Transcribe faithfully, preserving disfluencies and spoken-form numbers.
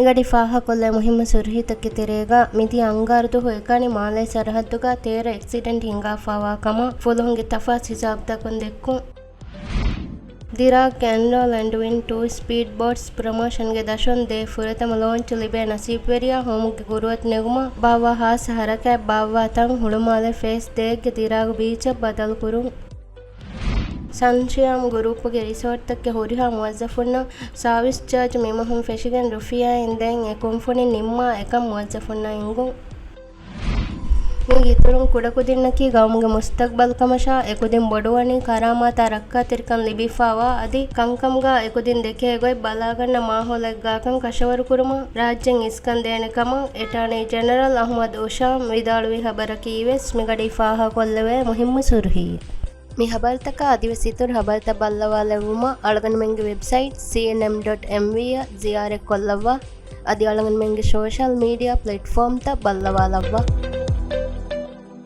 މިގަޑި ފާހަގަކޮށްލެވޭ މުހިއްމު ސުރުހީތަކެއް ތެރޭގަ، މިދިޔަ އަންގާރަ ދުވަހު އެކަނި މާލޭ ސަރަހައްދުގަ ތޭރަ އެކްސިޑެންޓް ހިނގާފާވާ ކަމަށް ފުލުހުންގެ ތަފާސް ހިސާބުތަކުން ދެއްކުން. ދިރާގް ކެންރޯލް އެންޑް ވިން ޓޫ ސްޕީޑް ބޯޓްސް ޕްރޮމޯޝަންގެ ދަށުން ދޭ ފުރަތަމަ ލޯންޗު ލިބޭ ނަސީބުވެރިޔާ ހޮމުގެ ގުރުއަތު ނެގުމަށް ބާއްވާ ހާއްސަ ހަރަކާތް ބާއްވާ ތަން ހުޅުމާލެ ފޭސް ދޭއްގެ ދިރާގު ބީޗަށް ބަދަލުކުރުން. ސަންޝިޔާމް ގުރޫޕުގެ ރިސޯޓްތަކުގެ ހުރިހާ މުވައްޒަފުންނަށް ސާވިސް ޗާޖް މިމަހުން ފެށިގެން ރުފިޔާއިން ދޭން އެ ކުންފުނިން ނިންމާ އެކަން މުވައްޒަފުންނަށް އެނގުން. މީގެ އިތުރުން ކުޑަކުދިންނަކީ ގައުމުގެ މުސްތަގްބަލް ކަމަށާ، އެކުދިން ބޮޑުވަނީ ކަރާމާތާ ރައްކާތެރިކަން ލިބިފާވާ އަދި ކަންކަމުގާ އެކުދިން ދެކޭ ގޮތް ބަލާގަންނަ މާހައުލެއްގާކަން ކަށަވަރުކުރުމަށް ރާއްޖެން އިސްކަން ދޭނެ ކަމަށް އެޓާނީ ޖެނެރަލް އަހުމަދު އުޝާމް ވިދާޅުވި ހަބަރަކީ ވެސް މިގަޑީ ފާހަގަކޮށްލެވޭ މުހިއްމު ސުރުހީ. މި ހަބަރުތަކާ އަދިވެސް އިތުރު ހަބަރުތައް ބައްލަވާލެއްވުމަށް އަޅުގަނޑުމެންގެ ވެބްސައިޓް ސީއެންއެމް ޑޮޓް އެމްވީ އަށް ޒިޔާރަތްކޮށްލައްވާ. އަދި އަޅުގަނޑުމެންގެ ސޯޝަލް މީޑިއާ ޕްލެޓްފޯމްތައް ބައްލަވާލައްވާ.